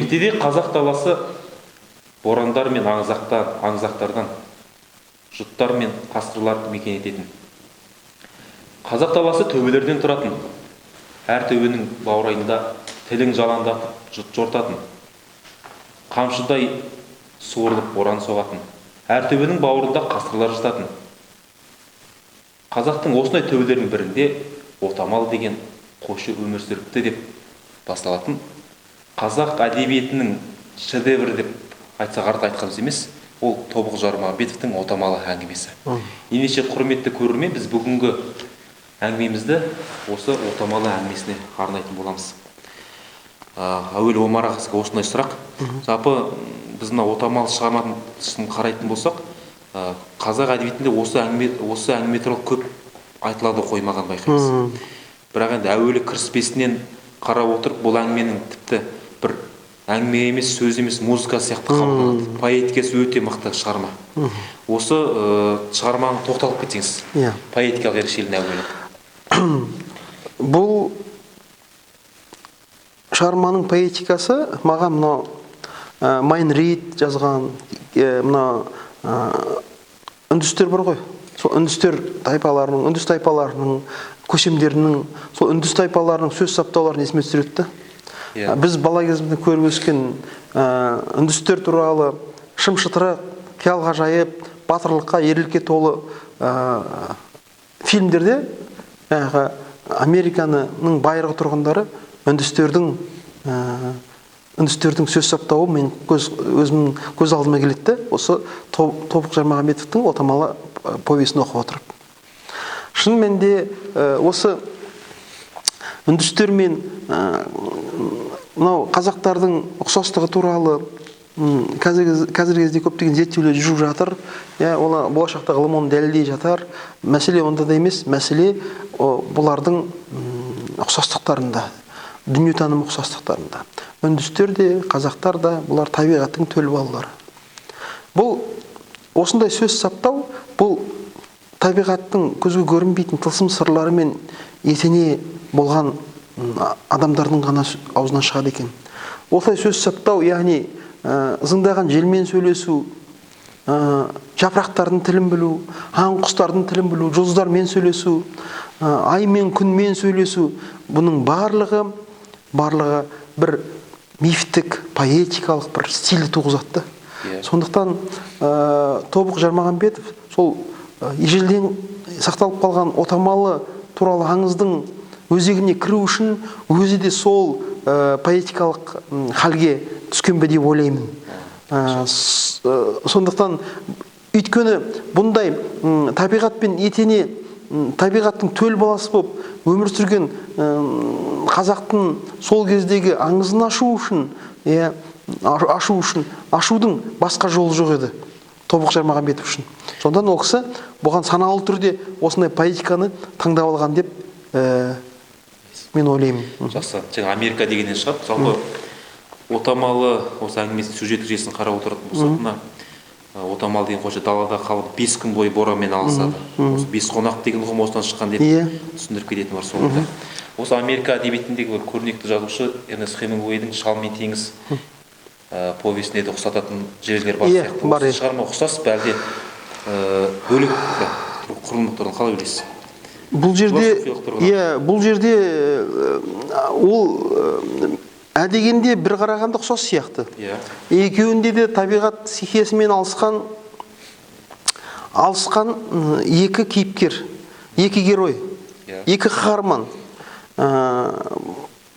Ертеде қазақ даласы борандар мен аңызақтардан, жұттар мен қасқырлар мекен ететін. Қазақ даласы төбелерден тұратын. Әр төбенің баурайында тілің жалаңдатып жұт жортатын. Қамшыдай суырылып боран соғатын. Әр төбенің бауырында қасқырлар жататын. Қазақтың осындай төбелерінің бірінде Отамал деген қойшы өмір сүріпті деп басталатын қазақ әдебиетінің шедеврі деп айтсақ артық айтқанымыз емес, ол Тобық Жармағамбетовтің Отамалы әңгімесі. Ендеше, құрметті көрермен, біз бүгінгі әңгімемізді осы Отамалы әңгімесіне арнайтын боламыз. Әуелі Омар аға, сізге осындай сұрақ. Жалпы біз мына Отамалы шығармасын қарайтын болсақ, қазақ әдебиетінде осы әңгіме туралы көп айтылады қоймаған байқаймыз. Бірақ енді әуелі кіріспесінен қарап отырып, бұл әңгіменің тіпті бір әңгіме емес, сөз емес, музыка сияқты қабылданады. Поэтикасы өте мықты шығарма. Осы шығарманы тоқталып кетсеңіз. Иә. Поэтикалық ерекшелігіне әуелі. Бұл шығарманың поэтикасы маған мынау Майн Рид жазған мына үндістер бар ғой, сол үндістер тайпаларының, үндіс тайпаларының көсемдерінің, сол үндіс тайпаларының сөз саптауларын есіме түсіреді да. Біз бала кезімізде көріп өскен үндістер туралы шым шытырық, қиял ғажайып, батырлыққа, ерлікке толы фильмдерде жаңағы Американың байырғы тұрғындары үндістердің сөз саптауы мен өзімнің көз алдыма келеді де, осы Тобық Жармағамбетовтің Отамалы повесін оқып отырып. Шынымен де осы үндістер мен мынау қазақтардың ұқсастығы туралы қазіргі кезде көптеген зерттеулер жүріп жатыр. Иә, оны болашақта ғылым оны дәлелдей жатар. Мәселе онда да емес, мәселе бұлардың ұқсастықтарында, дүниетаным ұқсастықтарында. Үндістер де, қазақтар да, бұлар табиғаттың төл балалары. Бұл осындай сөз саптау, бұл табиғаттың көзге көрінбейтін тылсым сырларымен етене болған адамдардың ғана аузынан шығады екен. Осылай сөз саптау, яғни ызыңдаған желмен сөйлесу, жапырақтардың тілін білу, аң құстардың тілін білу, жұлдыздармен сөйлесу, ай мен күнмен сөйлесу, бұның барлығы бір мифтік, поэтикалық бір стильді туғызады да. Сондықтан Тобық Жармағамбетов сол ежелден сақталып қалған Отамалы туралы аңыздың өзегіне кіру үшін өзі де сол поэтикалық халге түскен бе деп ойлаймын. Сондықтан өйткені бұндай табиғатпен етене, табиғаттың төл баласы болып өмір сүрген қазақтың сол кездегі аңызын ашу үшін, иә, ашу үшін, ашудың басқа жолы жоқ еді Тобық Жармағамбетов үшін. Сондықтан ол кісі бұған саналы түрде осындай поэтиканы таңдап алған деп мен ойлаймын. Жақсы. Жаңа Америка дегеннен шығады. Жалпы Отамалы осы әңгімесінің сюжеттік желісін қарап отыратын болсақ, мына Отамал деген қойшы далада қалып 5 күн бойы боранмен алысады. Осы бес қонақ деген ұғым осыдан шыққан деп түсіндіріп кететін бар соңында. Осы Америка әдебиетіндегі бір көрнекті жазушы Эрнест Хемингуэйдің «Шал мен теңіз» повесіне де ұқсататын жерлер бар Иә, сияқты. бар, Осы иә. шығарма ұқсас па, әлде бөлек пе? Құрылымдық тұрғыдан қалай ойлайсыз? Бұл жерде Философиялық тұрғыдан. Иә, бұл жерде ол ә дегенде бір қарағанда ұқсас сияқты. Екеуінде де табиғат стихиясымен алысқан екі кейіпкер, екі герой, екі қаһарман.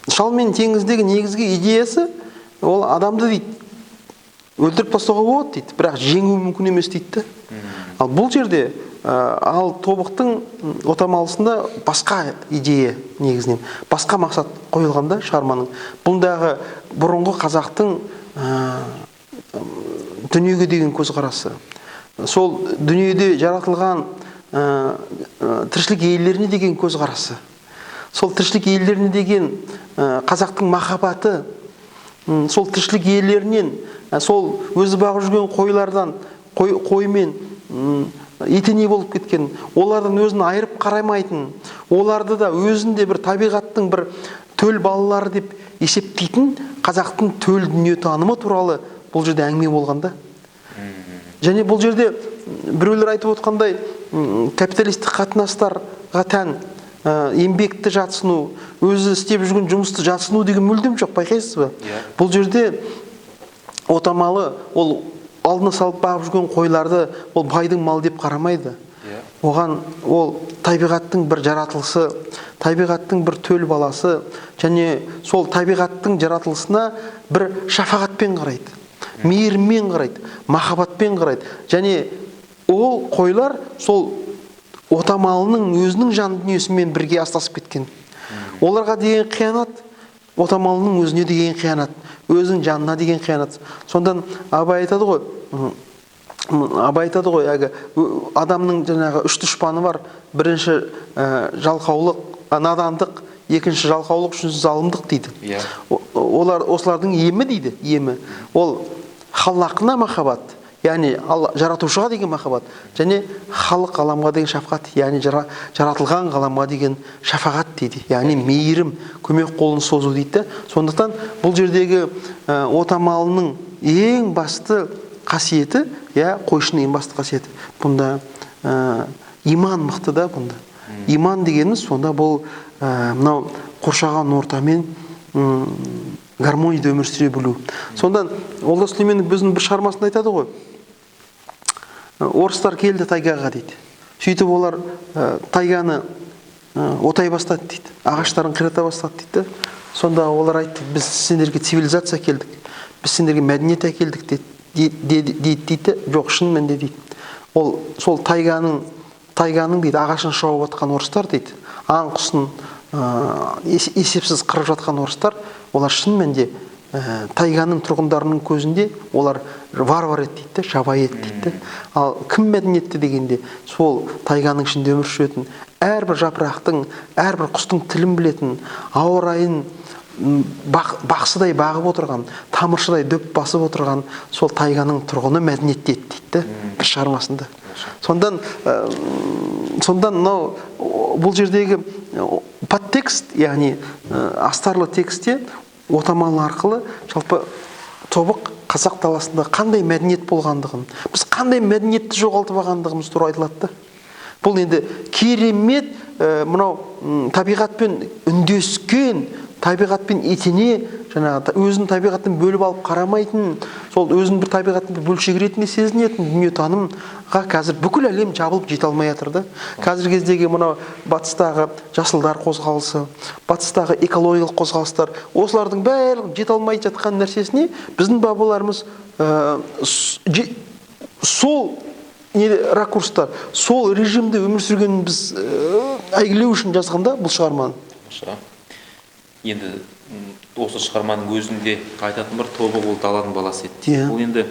«Шал мен теңіздегі» негізгі идеясы ол адамды дейді өлтіріп тастауға болады дейді, бірақ жеңу мүмкін емес дейді да. Ал бұл жерде ал Тобықтың Отамалысында басқа идея, негізінен басқа мақсат қойылған да шығарманың. Бұндағы бұрынғы қазақтың дүниеге деген көзқарасы, сол дүниеде жаратылған тіршілік иелеріне деген көзқарасы, сол тіршілік иелеріне деген қазақтың махаббаты, сол тіршілік иелерінен, сол өзі бағып жүрген қойлардан, қоймен етене болып кеткен, олардан өзін айырып қарамайтын, оларды да өзін де бір табиғаттың бір төл балалары деп есептейтін қазақтың төл дүниетанымы туралы бұл жерде әңгіме болған да. Және бұл жерде біреулер айтып отқандай капиталистік қатынастарға тән еңбекті жатсыну, өзі істеп жүрген жұмысты жатсыну деген мүлдем жоқ, байқайсыз ба? Бұл жерде отамалы ол алдына салып бағып жүрген қойларды ол байдың малы деп қарамайды. Оған ол табиғаттың бір жаратылысы, табиғаттың бір төл баласы, және сол табиғаттың жаратылысына бір шафағатпен қарайды, мейіріммен қарайды, махаббатпен қарайды. Және ол қойлар сол отамалының өзінің жан дүниесімен бірге астасып кеткен. Оларға деген қиянат, отамалының өзіне деген қиянат, өзінің жанына деген қиянат. Сондан Абай айтады ғой, Абай айтады ғой, әлгі адамның жаңағы үш дұшпаны бар. Бірінші жалқаулық, надандық, екінші жалқаулық, үшінші залымдық дейді. Олар осылардың емі дейді, емі. Ол халлақына махаббат, яғни жаратушыға деген махаббат, және халық ғаламға деген шафқат, яғни жаратылған ғаламға деген шафағат дейді, яғни мейірім, көмек қолын созу дейді. Сондықтан бұл жердегі отамалының ең басты қасиеті, қойшының ең басты қасиеті, бұнда иман мықты да бұнда. Иман дегеніміз сонда бұл мынау қоршаған ортамен гармонияда өмір сүре білу. Сондан Олжас Сүлейменов өзінің бір шығармасында айтады ғой, орыстар келді тайгаға дейді. Сөйтіп олар тайганы отай бастады дейді, ағаштарын қирата бастады дейді. Сонда олар айтты, біз сендерге цивилизация әкелдік, біз сендерге мәдениет әкелдік дейді, дейді. Жоқ, шын мәнінде дейді. Ол сол тайганың дейді ағашын шауып жатқан орыстар дейді, аң құсын есепсіз қырып жатқан орыстар, олар шын мәнінде тайганың тұрғындарының көзінде олар варвар еді дейді, жабайы еді дейді. Ал кім мәдениетті дегенде, сол тайганың ішінде өмір сүретін, әрбір жапырақтың, әрбір құстың тілін білетін, ауа райын бақсыдай бағып отырған, тамыршыдай дөп басып отырған сол тайганың тұрғыны мәдениетті еді дейді бір шығармасында. Сондан мынау бұл жердегі подтекст, яғни астарлы текстте отамалы арқылы жалпы тобық қазақ даласында қандай мәдениет болғандығын, біз қандай мәдениетті жоғалтып алғандығымыз туралы айтылады да. Бұл енді керемет мынау табиғатпен үндескен, табиғатпен етене, жаңағы өзін табиғаттан бөліп алып қарамайтын, сол өзін бір табиғаттың бір бөлшегі ретінде сезінетін дүниетанымға қазір бүкіл әлем жабылып жете алмай жатыр да. Қазіргі кездегі мынау батыстағы жасылдар қозғалысы, батыстағы экологиялық қозғалыстар, осылардың барлығын жете алмай жатқан нәрсесіне біздің бабаларымыз сол не ракурста, сол режимде өмір сүргенін біз әйгілеу үшін жазған да бұл шығарманы. Тамаша. Енді осы шығарманың өзінде айтатын бір тобық ол даланың баласы еді. Бұл енді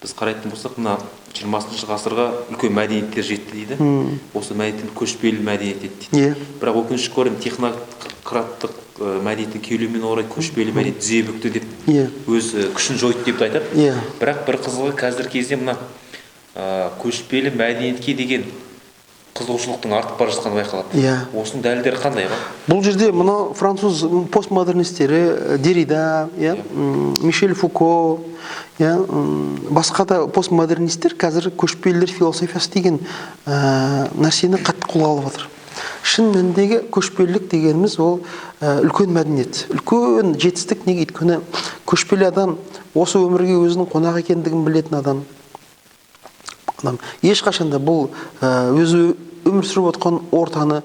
біз қарайтын болсақ, мына жиырмасыншы ғасырға үлкен мәдениеттер жетті дейді. Осы мәдениеттің көшпелі мәдениет еді дейді. Бірақ өкінішке орай технократтық мәдениеттің келуімен орай көшпелі мәдениет тізе бүкті деп, өз күшін жойды деп те айтады. Бірақ бір қызығы қазіргі кезде мына көшпелі мәдениетке деген қызығушылықтың артып бара жатқаны байқалады. Осының дәлелдері қандай аға? Бұл жерде мынау француз постмодернистері, Деррида, Мишель Фуко, басқа да постмодернистер қазір көшпелілер философиясы деген нәрсені қатты қолға алып жатыр. Шын мәніндегі көшпелілік дегеніміз ол үлкен мәдениет, үлкен жетістік. Неге? Өйткені көшпелі адам осы өмірге өзінің қонақ екендігін білетін адам. Адам ешқашан да бұл өзі өмір сүріп отқан ортаны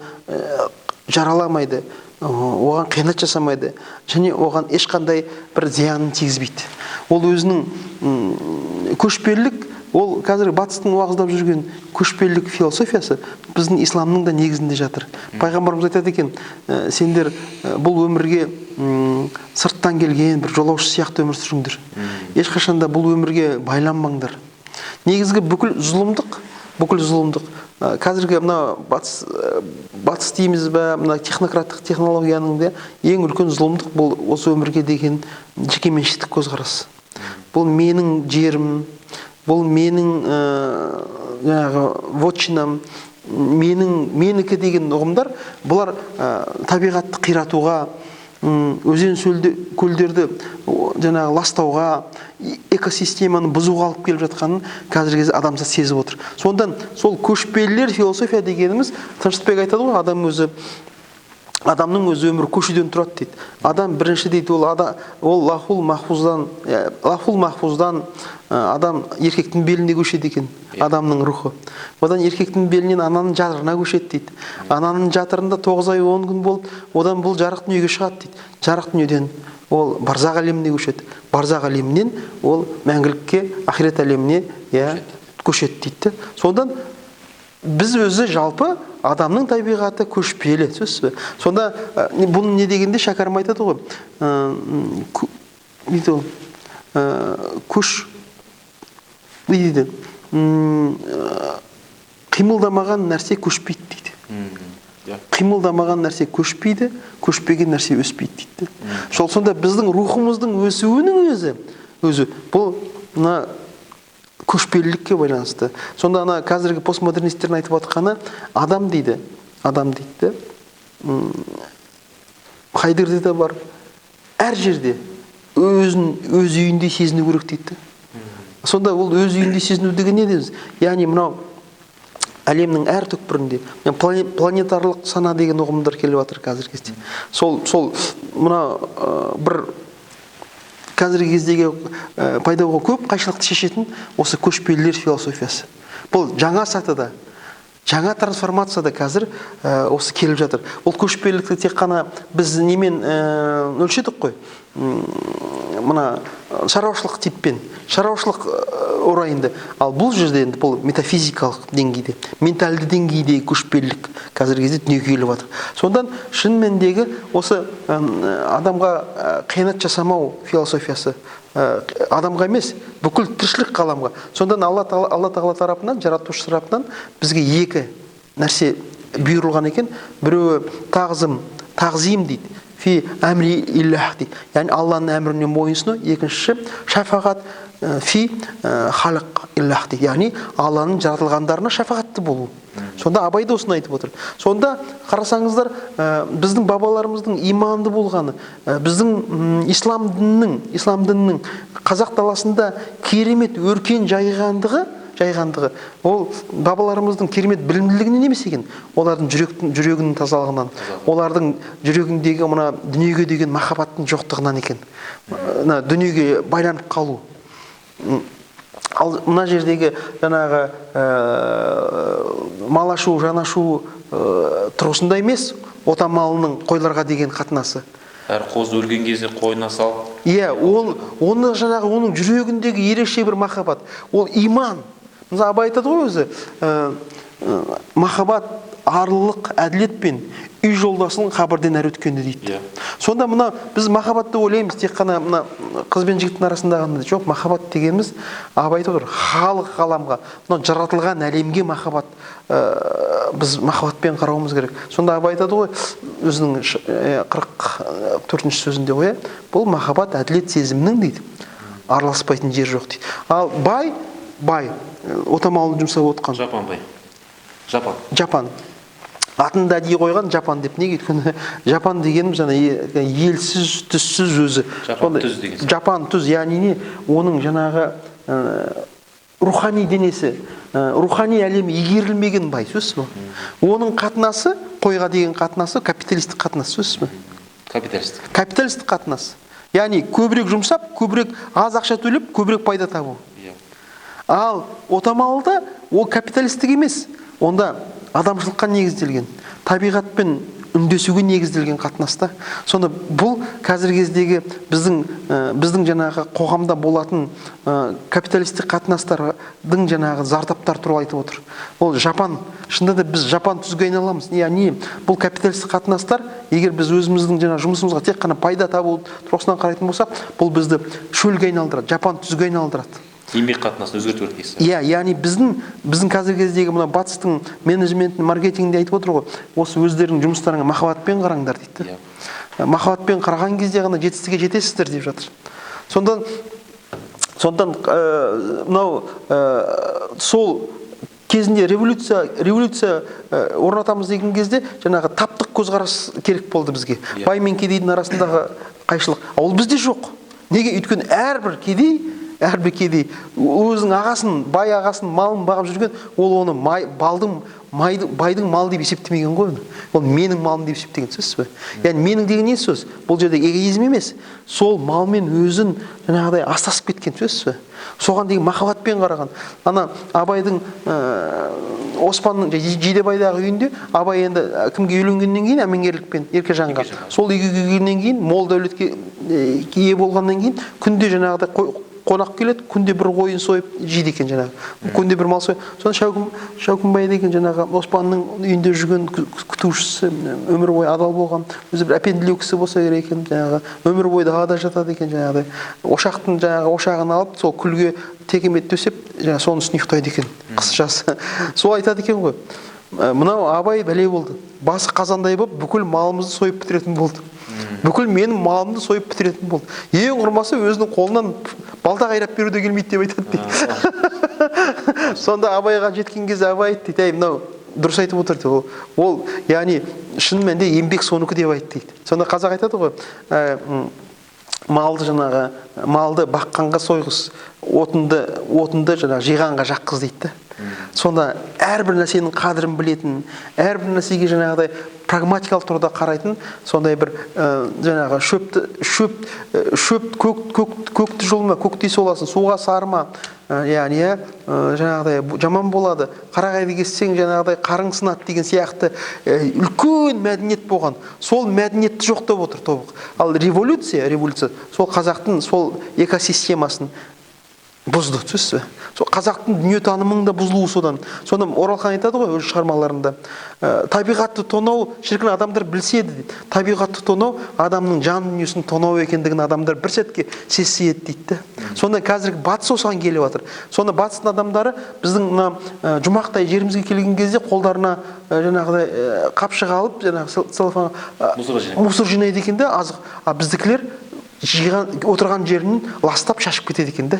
жараламайды, оған қиянат жасамайды және оған ешқандай бір зиянын тигізбейді. Ол өзінің көшпелілік, ол қазір батыстың уағыздап жүрген көшпелілік философиясы біздің исламның да негізінде жатыр. Пайғамбарымыз айтады екен, сендер бұл өмірге сырттан келген бір жолаушы сияқты өмір сүріңдер. Ешқашан да бұл өмірге байланбаңдар. Негізгі бүкіл зұлымдық, бүкіл зұлымдық, қазіргі мына батыс дейміз бе, мына технократтық технологияның да ең үлкен зұлымдық бұл осы өмірге деген жекеменшіктік көзқарас. Бұл менің жерім, бұл менің жаңағы вотчинам, менікі деген ұғымдар, бұлар табиғатты қиратуға, Өзен көлдерді жаңағы ластауға, экосистеманы бұзуға алып келіп жатқанын қазіргі кезде адамзат сезіп отыр. Сондан сол көшпелілер философия дегеніміз, Тыныштықбек айтады ғой, адам өзі, адамның өзі өмірі көшуден тұрады дейді. Адам бірінші дейді, ол ол лахул махфуздан, лахул махфуздан адам еркектің беліне көшеді екен, адамның рухы. Одан еркектің белінен ананың жатырына көшеді дейді. Ананың жатырында 9 ай 10 күн болып, одан бұл жарық дүниеге шығады дейді. Жарық дүниеден ол барзақ әлеміне көшеді. Барзақ әлемінен ол мәңгілікке, ақирет әлеміне, көшеді дейді. Сондан біз өзі жалпы адамның табиғаты көшпелі, сөзсіз бе? Сонда бұны не дегенде Шәкәрім айтады ғой, не дейді ол? Көш, не дейді? Қимылдамаған нәрсе көшпейді дейді. Қимылдамаған нәрсе көшпейді, көшпеген нәрсе өспейді дейді. Сол сонда біздің рухымыздың өсуінің өзі бұл мына көшпелілікке байланысты. Сонда ана қазіргі постмодернистердің айтып отқаны, адам дейді, адам дейді, Хайдеггерде де бар, әр жерде өзін өз үйінде сезіну керек дейді. Сонда ол өз үйінде сезіну деген не дейміз? Яғни мынау әлемнің әр түкпірінде планетарлық сана деген ұғымдар келіп жатыр қазіргі кезде. Сол мына бір қазіргі кездегі пайда болған көп қайшылықты шешетін осы көшпелілер философиясы. Бұл жаңа сатыда, жаңа трансформацияда қазір осы келіп жатыр. Ол көшпелілікті тек қана біз немен өлшедік қой? Мына шаруашылық типпен, шаруашылық орайында. Ал бұл жерде енді бұл метафизикалық деңгейде, ментальды деңгейдегі көшпелілік қазіргі кезде дүниеге келіп жатыр. Сондан шын мәніндегі осы адамға қиянат жасамау философиясы, адамға емес, бүкіл тіршілік ғаламға. Сондан Алла Тағала тарапынан, жаратушы тарапынан бізге екі нәрсе бұйырылған екен. Біреуі тағзым, тағзим дейді, фи әмри иллах дейді, яғни Алланың әміріне мойынсыну. Екіншісі шафағат, фи халық иллах дейді, яғни Алланың жаратылғандарына шафағатты болу. Сонда Абай да осыны айтып отыр. Сонда қарасаңыздар, біздің бабаларымыздың иманды болғаны, біздің ислам дінінің қазақ даласында керемет өркен жайғандығы, ол бабаларымыздың керемет білімділігінен емес екен, олардың жүрегінің тазалығынан, олардың жүрегіндегі мына дүниеге деген махаббаттың жоқтығынан екен. Мына дүниеге байланып қалу. Ал мына жердегі жаңағы мал ашу, жан ашу тұрғысында емес, отан малының қойларға деген қатынасы. Әр қозы өлген кезде қойнына салып. Иә, оны жаңағы оның жүрегіндегі ерекше бір махаббат, ол иман. Мысалы, Абай айтады ғой өзі, махаббат, арлылық, әділет пен үй жолдасының қабірден әрі өткенде дейді. Сонда мына біз махаббат деп ойлаймыз, тек қана мына қыз бен жігіттің арасында ғана. Жоқ, махаббат дегеніміз, Абай айтып отыр, халық ғаламға, мынау жаратылған әлемге махаббат, біз махаббатпен қарауымыз керек. Сонда Абай айтады ғой, өзінің 44-ші сөзінде ғой, бұл махаббат әділет сезімінің дейді, араласпайтын жер жоқ дейді. Ал бай, отамалын жұмсап отқан. Жапан бай. Жапан. Жапан. Атын да әдейі қойған Жапан деп. Неге? Өйткені Жапан дегеніміз жаңа елсіз, түссіз өзі. Жапан Сондай түз деген сөз. Жапан түз, яғни не? Оның жаңағы рухани денесі, рухани әлемі игерілмеген бай, сөзсіз бе? Оның қатынасы, қойға деген қатынасы капиталистік қатынас, сөзсіз бе? Капиталистік. Капиталистік қатынас. Яғни көбірек жұмсап, көбірек аз ақша төлеп, көбірек пайда табу. Ал отамалыда ол капиталистік емес, онда адамшылыққа негізделген, табиғатпен үндесуге негізделген қатынаста. Сонда бұл қазіргі кездегі біздің жаңағы қоғамда болатын капиталистік қатынастардың жаңағы зардаптары туралы айтып отыр. Ол Жапан, шынында да біз Жапан түзге айналамыз. Яғни бұл капиталистік қатынастар, егер біз өзіміздің жаңа жұмысымызға тек қана пайда табу тұрғысынан қарайтын болсақ, бұл бізді шөлге айналдырады, Жапан түзге айналдырады. Еңбек қатынасын өзгерту керек дейсіз. Иә, яғни біздің қазіргі кездегі мына батыстың менеджментін, маркетингінде айтып отыр ғой, осы өздерінің жұмыстарыңа махаббатпен қараңдар дейді. Махаббатпен қараған кезде ғана жетістікке жетесіздер деп жатыр. Сондан мынау сол Кезінде революция орнатамыз деген кезде жаңағы таптық көзқарас керек болды бізге. Бай мен кедейдің арасындағы қайшылық. Ол бізде жоқ. Неге? Өйткені әрбір кедей өзінің ағасын, бай ағасын малын бағып жүрген, ол оны байдың малы деп есептемеген ғой. Ол менің малым деп есептеген, түсінесіз бе? Яғни менің деген не сөз? Бұл жерде эгоизм емес. Сол малмен өзін жаңағыдай астасып кеткен, түсінесіз бе? Соған деген махаббатпен қараған. Ана Абайдың Оспанның Жидебайдағы үйінде Абай енді кімге үйленгеннен кейін, әмеңгерлікпен Еркежанға, сол үйге келгеннен кейін, мол дәулетке ие болғаннан кейін күнде жаңағыдай қонақ келеді, күнде бір қойын сойып жейді екен жаңағы. Күнде бір мал сойып. Сонда Шәукімбай деген жаңағы Оспанның үйінде жүрген күтушісі, өмір бойы адал болған, өзі бір әпенділеу кісі болса керек екен, жаңағы өмір бойы далада жатады екен жаңағыдай. Ошақтың жаңағы ошағын алып, сол күлге текемет төсеп, жаңағы соның үстіне ұйықтайды екен, қыс жасы. Сол айтады екен ғой. Мынау Абай бәле болды. Басы қазандай болып, бүкіл малымызды сойып бітіретін болды. Бүкіл менің малымды сойып бітіретін болды. Ең құрмаса өзінің қолынан балта қайрап беру де келмейді деп айтады дейді. Сонда Абайға жеткен кезде Абай айтты дейді, әй, мынау дұрыс айтып отыр дейді. Ол, яғни шын мәнінде еңбек соныкі деп айтты дейді. Сонда қазақ айтады ғой, малды жаңағы, малды баққанға сойғыз, отынды жаңағы жиғанға жаққыз дейді да. Сонда әрбір нәрсенің қадірін білетін, әрбір нәрсеге жаңағыдай прагматикалық тұрғыда қарайтын, сондай бір жаңағы шөп, көкті жұлма, көктей соласың, суға сарма, яғни, жаңағыдай жаман болады, қарағайды кессең жаңағыдай қарың сынады деген сияқты, үлкен мәдениет болған. Сол мәдениетті жоқтап отыр тобық. Ал революция сол қазақтың сол экосистемасын бұзды, түсінесіз бе? Сол қазақтың дүниетанымының да бұзылуы содан. Сонда Оралхан айтады ғой өз шығармаларында, табиғатты тонау, шіркін адамдар білсе еді дейді. Табиғатты тонау адамның жан дүниесін тонау екендігін адамдар бір сәтке сезсе еді дейді де. Сонда қазіргі батыс осыған келіп жатыр. Сонда батыстың адамдары біздің мына жұмақтай жерімізге келген кезде қолдарына жаңағыдай қапшық алып, жаңағы целлофан, мусор жинайды екен де, азық. А біздікілер жиған отырған жерін ластап шашып кетеді екен де.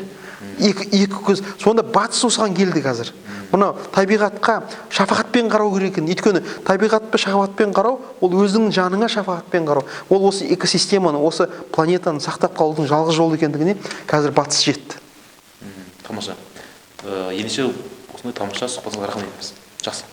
Екі көз. Сонда батыс осыған келді қазір. Мынау табиғатқа шафағатпен қарау керек екен. Өйткені табиғатқа шафағатпен қарау, ол өзіңнің жаныңа шафағатпен қарау. Ол осы экосистеманы, осы планетаны сақтап қалудың жалғыз жолы екендігіне қазір батыс жетті. Тамаша. Ендеше осындай тамаша сұхбатыңызға рахмет айтамыз. Жақсы.